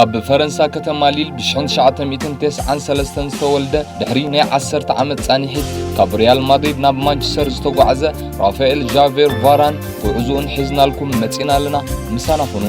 ኣብ ፈረንሳ ከተማ ሊል ብሽሕን ትሽዓተ ሚእትን ተስዓን ሰለስተን ዝተወልደ፣ ድሕሪ ናይ ዓሰርተ ዓመት ጻንሒት ካብ ሪያል ማድሪድ ናብ ማንቸስተር ዝተጓዕዘ ራፋኤል ጃቬር ቫራን፣ ጉዕዞኡን ሒዝናልኩም መጺና ኣለና። ምሳና ኩኑ።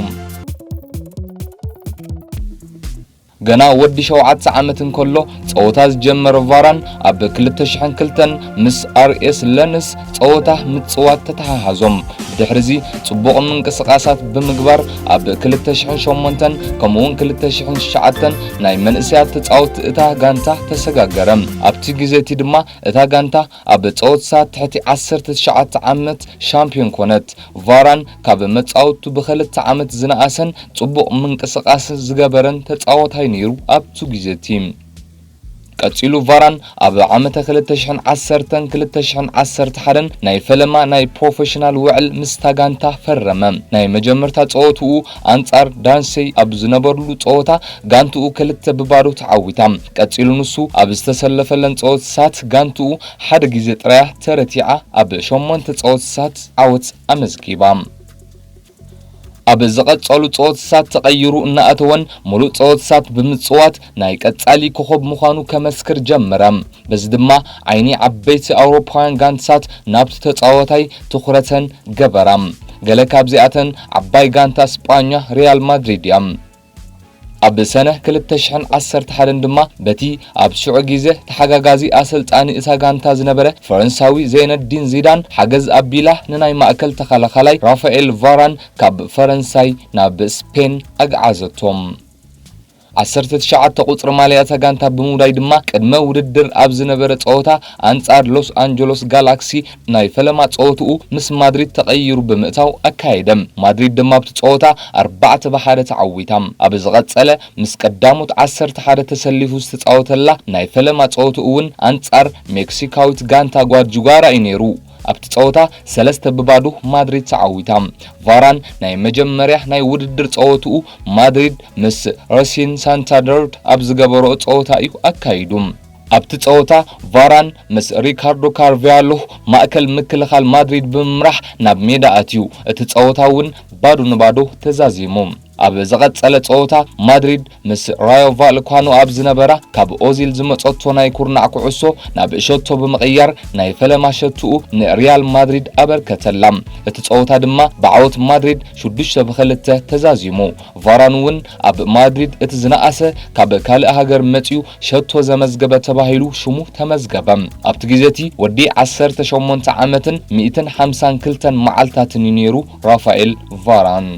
ገና ወዲ ሸውዓተ ዓመት እንከሎ ጸወታ ዝጀመረ ቫራን፣ ኣብ ክልተ ሽሕን ክልተን ምስ ኣርኤስ ለንስ ጸወታ ምጽዋት ተተሓሓዞም። ብድሕርዚ ጽቡቕ ምንቅስቓሳት ብምግባር፣ ኣብ ክልተ ሽሕን ሸሞንተን ከምኡውን ክልተ ሽሕን ትሽዓተን ናይ መንእሰያት ተጻወትቲ እታ ጋንታ ተሰጋገረ። ኣብቲ ግዜ እቲ ድማ እታ ጋንታ ኣብ ጸወታ ትሕቲ ዓሰርተ ትሽዓተ ዓመት ሻምፒዮን ኮነት። ቫራን ካብ መጻወቱ ብኽልተ ዓመት ዝነኣሰን ጽቡቕ ምንቅስቓስ ዝገበረን ተጻዋታይ ነይሩ ኣብቱ ግዜ እቲ። ቀጺሉ ቫራን ኣብ ዓመተ ክልተ ሽሕን ዓሰርተን ክልተ ሽሕን ዓሰርተ ሓደን ናይ ፈለማ ናይ ፕሮፌሽናል ውዕል ምስታ ጋንታ ፈረመ። ናይ መጀመርታ ጸወትኡ ኣንጻር ዳንሴይ ኣብ ዝነበርሉ ጸወታ ጋንትኡ ክልተ ብባዶ ተዓዊታ። ቀጺሉ ንሱ ኣብ ዝተሰለፈለን ጸወትታት ጋንትኡ ሓደ ግዜ ጥራያ ተረቲዓ ኣብ ሸሞንተ ጸወትታት ዓወት ኣመዝጊባ። ኣብ ዝቐጸሉ ጸወትታት ተቐይሩ እናኣተወን ምሉእ ጸወትታት ብምጽዋት ናይ ቀጻሊ ኮኸብ ምዃኑ ከመስክር ጀመረ። በዚ ድማ ዓይኒ ዓበይቲ ኣውሮፓውያን ጋንትታት ናብቲ ተጻዋታይ ትኹረተን ገበራ። ገለ ካብዚኣተን ዓባይ ጋንታ ስጳኛ ሪያል ማድሪድ እያ። ኣብ ሰነ ክልተ ሽሕን ዓሰርተ ሓደን ድማ በቲ ኣብ ሽዑ ግዜ ተሓጋጋዚ ኣሰልጣኒ እታ ጋንታ ዝነበረ ፈረንሳዊ ዘይነዲን ዚዳን ሓገዝ ኣቢላ ንናይ ማእከል ተኸላኻላይ ራፋኤል ቫራን ካብ ፈረንሳይ ናብ ስፔን ኣግዓዘቶም። ዓሰርተ ትሽዓተ ቁጽሪ ማልያ እታ ጋንታ ብምውዳይ ድማ ቅድመ ውድድር ኣብ ዝነበረ ጸወታ ኣንጻር ሎስ ኣንጀሎስ ጋላክሲ ናይ ፈለማ ጸወትኡ ምስ ማድሪድ ተቐይሩ ብምእታው ኣካየደ። ማድሪድ ድማ ኣብቲ ጸወታ ኣርባዕተ ብሓደ ተዓዊታ። ኣብ ዝቐጸለ ምስ ቀዳሞት ዓሰርተ ሓደ ተሰሊፉ ዝተጻወተላ ናይ ፈለማ ጸወትኡ እውን ኣንጻር ሜክሲካዊት ጋንታ ጓድጁጋራ እዩ ነይሩ። ኣብቲ ጸወታ ሰለስተ ብባዶ ማድሪድ ተዓዊታ። ቫራን ናይ መጀመርያ ናይ ውድድር ጸወትኡ ማድሪድ ምስ ረሲን ሳንታንደርድ ኣብ ዝገበሮ ጸወታ እዩ ኣካይዱ። ኣብቲ ጸወታ ቫራን ምስ ሪካርዶ ካርቪያሎ ማእከል ምክልኻል ማድሪድ ብምምራሕ ናብ ሜዳ ኣትዩ። እቲ ጸወታ እውን ባዶ ንባዶ ተዛዚሙ። ኣብ ዝቐጸለ ጸወታ ማድሪድ ምስ ራዮ ቫልካኖ ኣብ ዝነበራ ካብ ኦዚል ዝመጸቶ ናይ ኩርናዕ ኩዕሶ ናብ ሸቶ ብምቕያር ናይ ፈለማ ሸትኡ ንሪያል ማድሪድ ኣበርከተላ። እቲ ጸወታ ድማ ብዓወት ማድሪድ ሽዱሽተ ብኽልተ ተዛዚሙ። ቫራን እውን ኣብ ማድሪድ እቲ ዝነኣሰ ካብ ካልእ ሃገር መጺኡ ሸቶ ዘመዝገበ ተባሂሉ ሽሙ ተመዝገበ። ኣብቲ ግዜ እቲ ወዲ ዓሰርተ ሸሞንተ ዓመትን ሚእትን ሓምሳን ክልተን መዓልታትን እዩ ነይሩ ራፋኤል ቫራን።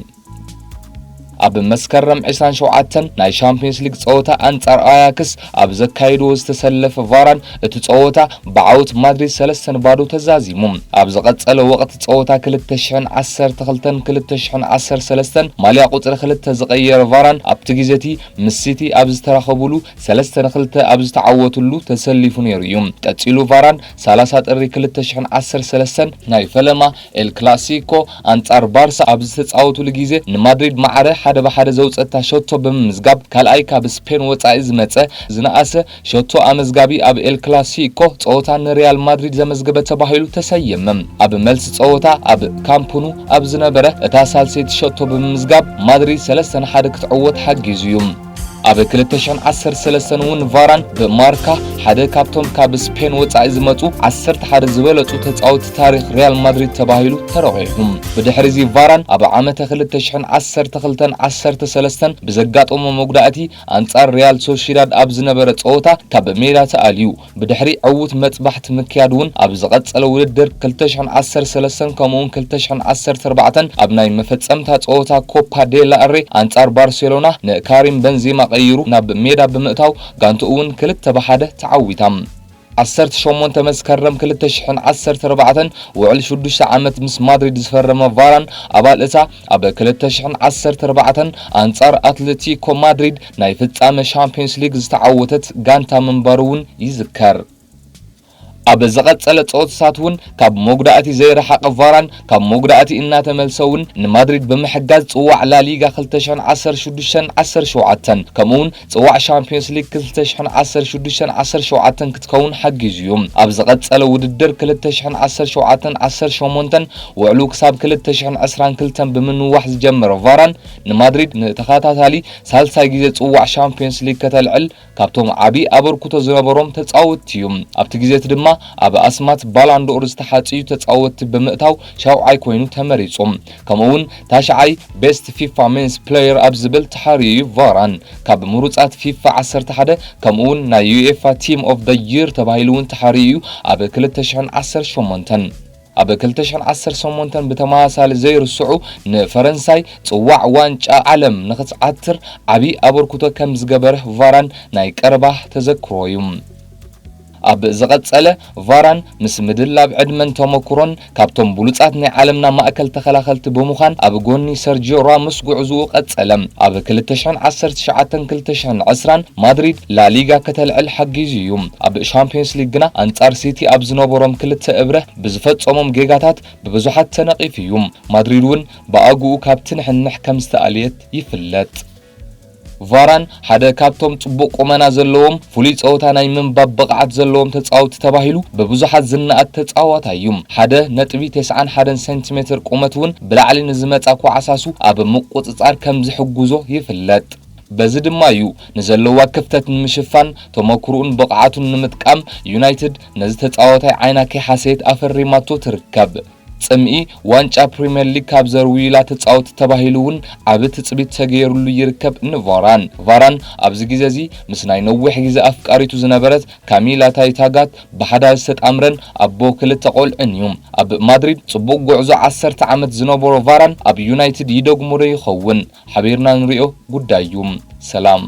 ኣብ መስከረም ዕስራን ሸውዓተን ናይ ሻምፒዮንስ ሊግ ጸወታ ኣንጻር ኣያክስ ኣብ ዘካይድዎ ዝተሰለፈ ቫራን እቲ ጸወታ ብዓወት ማድሪድ ሰለስተ ንባዶ ተዛዚሙ። ኣብ ዝቐጸለ ወቕቲ ጸወታ ክልተ ሽሕን ዓሰርተ ክልተን ክልተ ሽሕን ዓሰርተ ሰለስተን ማልያ ቁጽሪ ክልተ ዝቐየረ ቫራን ኣብቲ ግዜ እቲ ምስ ሲቲ ኣብ ዝተራኸቡሉ ሰለስተ ንክልተ ኣብ ዝተዓወትሉ ተሰሊፉ ነይሩ እዩ። ቀጺሉ ቫራን ሰላሳ ጥሪ ክልተ ሽሕን ዓሰርተ ሰለስተን ናይ ፈለማ ኤል ክላሲኮ ኣንጻር ባርሳ ኣብ ዝተጻወቱሉ ግዜ ንማድሪድ ማዕረ ሓደ ብሓደ ዘውጸታ ሸቶ ብምምዝጋብ ካልኣይ ካብ ስፔን ወጻኢ ዝመጸ ዝነኣሰ ሸቶ ኣመዝጋቢ ኣብ ኤል ክላሲኮ ጸወታ ንሪያል ማድሪድ ዘመዝገበ ተባሂሉ ተሰየመ። ኣብ መልሲ ጸወታ ኣብ ካምፕኑ ኣብ ዝነበረ እታ ሳልሰይቲ ሸቶ ብምምዝጋብ ማድሪድ ሰለስተ ንሓደ ክትዕወት ሓጊዙ እዩ። ኣብ ክልተ ሽሕን ዓሰርተ ሰለስተን እውን ቫራን ብማርካ ሓደ ካብቶም ካብ ስፔን ወጻኢ ዝመጹ ዓሰርተ ሓደ ዝበለጹ ተጻወትቲ ታሪኽ ሪያል ማድሪድ ተባሂሉ ተረቒሑ። ብድሕሪ እዚ ቫራን ኣብ ዓመተ ክልተ ሽሕን ዓሰርተ ክልተን ዓሰርተ ሰለስተን ብዘጋጠሞ መጉዳእቲ ኣንጻር ሪያል ሶሺዳድ ኣብ ዝነበረ ጸወታ ካብ ሜዳ ተኣልዩ። ብድሕሪ ዕዉት መጽባሕቲ ምክያድ እውን ኣብ ዝቐጸለ ውድድር ክልተ ሽሕን ዓሰርተ ሰለስተን ከምኡውን ክልተ ሽሕን ዓሰርተ ኣርባዕተን ኣብ ናይ መፈጸምታ ጸወታ ኮፓ ዴላ ሬ ኣንጻር ባርሴሎና ንካሪም በንዜማ ቀይሩ ናብ ሜዳ ብምእታው ጋንትኡ እውን ክልተ ብሓደ ተዓዊታ። ዓሰርተ ሸሞንተ መስከረም ክልተ ሽሕን ዓሰርተ ኣርባዕተን ውዕል ሽዱሽተ ዓመት ምስ ማድሪድ ዝፈረመ ቫራን ኣባል እታ ኣብ ክልተ ሽሕን ዓሰርተ ኣርባዕተን ኣንጻር ኣትሌቲኮ ማድሪድ ናይ ፍጻመ ሻምፒዮንስ ሊግ ዝተዓወተት ጋንታ ምንባሩ እውን ይዝከር። ኣብ ዝቐጸለ ጸወታታት እውን ካብ መጉዳእቲ ዘይረሓቐ ቫራን ካብ መጉዳእቲ እናተመልሰ እውን ንማድሪድ ብምሕጋዝ ጽዋዕ ላሊጋ ክልተ ሽሕን ዓሰርተ ሽዱሽተን ዓሰርተ ሸውዓተን ከምኡውን ጽዋዕ ሻምፒዮንስ ሊግ ክልተ ሽሕን ዓሰርተ ሽዱሽተን ዓሰርተ ሸውዓተን ክትከውን ሓጊዙ እዩ። ኣብ ዝቐጸለ ውድድር ክልተ ሽሕን ዓሰርተ ሸውዓተን ዓሰርተ ሸሞንተን ውዕሉ ክሳብ ክልተ ሽሕን ዕስራን ክልተን ብምንዋሕ ዝጀመረ ቫራን ንማድሪድ ንተኸታታሊ ሳልሳይ ግዜ ጽዋዕ ሻምፒዮንስ ሊግ ከተልዕል ካብቶም ዓቢ ኣበርክቶ ዝነበሮም ተጻወትቲ እዩ። ኣብቲ ግዜ እቲ ድማ ኣብ ኣስማት ባላንዶር ዝተሓጽዩ ተጻወትቲ ብምእታው ሻውዓይ ኮይኑ ተመሪጹ። ከምኡውን ታሽዓይ ቤስት ፊፋ ሜንስ ፕሌየር ኣብ ዝብል ተሓርዩ እዩ ቫራን። ካብ ምሩጻት ፊፋ ዓሰርተ ሓደ ከምኡውን ናይ ዩኤፋ ቲም ኦፍ ዘ ይር ተባሂሉ እውን ተሓርዩ እዩ ኣብ ክልተ ሽሕን ዓሰርተ ሸሞንተን። ኣብ ክልተ ሽሕን ዓሰርተ ሸሞንተን ብተመሳሳሊ ዘይርስዑ ንፈረንሳይ ጽዋዕ ዋንጫ ዓለም ንኽትዓትር ዓቢ ኣበርክቶ ከም ዝገበረ ቫራን ናይ ቀረባ ተዘክሮ እዩ። ኣብ ዝቐጸለ ቫራን ምስ ምድላብ ዕድመን ተመክሮን ካብቶም ብሉጻት ናይ ዓለምና ማእከል ተኸላኸልቲ ብምዃን ኣብ ጎኒ ሰርጂዮ ራሞስ ጉዕዝኡ ቀጸለ። ኣብ ክልተ ሽሕን ዓሰርተ ትሽዓተን ክልተ ሽሕን ዕስራን ማድሪድ ላሊጋ ከተልዕል ሓጊዙ እዩ። ኣብ ሻምፒዮንስ ሊግ ግና ኣንጻር ሲቲ ኣብ ዝነበሮም ክልተ እብረ ብዝፈጸሞም ጌጋታት ብብዙሓት ተነቒፉ እዩ። ማድሪድ እውን ብኣግኡ ካብቲ ንሕንሕ ከም ዝተኣልየት ይፍለጥ። ቫራን ሓደ ካብቶም ጽቡቕ ቁመና ዘለዎም፣ ፍሉይ ጸወታ ናይ ምንባብ ብቕዓት ዘለዎም ተጻወትቲ ተባሂሉ ብብዙሓት ዝነኣድ ተጻዋታይ እዩ። ሓደ ነጥቢ ተስዓን ሓደን ሴንቲሜትር ቁመት እውን ብላዕሊ ንዝመጻ ኳዕሳሱ ኣብ ምቁጽጻር ከም ዝሕግዞ ይፍለጥ። በዚ ድማ እዩ ንዘለዋ ክፍተት ንምሽፋን ተመክሮኡን ብቕዓቱን ንምጥቃም ዩናይትድ ነዚ ተጻዋታይ ዓይና ከይሓሰየት ኣፈሪማቶ ትርከብ። ጽምኢ ዋንጫ ፕሪምየር ሊግ ካብ ዘርውዩላ ተጻወቲ ተባሂሉ እውን ዓቢ ትጽቢት ተገይሩሉ ይርከብ ንቫራን። ቫራን ኣብዚ ግዜ እዚ ምስ ናይ ነዊሕ ግዜ ኣፍቃሪቱ ዝነበረት ካሚላ ታይታጋት ብሓዳር ዝተጣምረን ኣቦ ክልተ ቆልዕን እዩ። ኣብ ማድሪድ ጽቡቕ ጉዕዞ ዓሰርተ ዓመት ዝነበሮ ቫራን ኣብ ዩናይትድ ይደግሞ ዶ ይኸውን? ሓቢርና ንሪኦ ጉዳይ እዩ። ሰላም።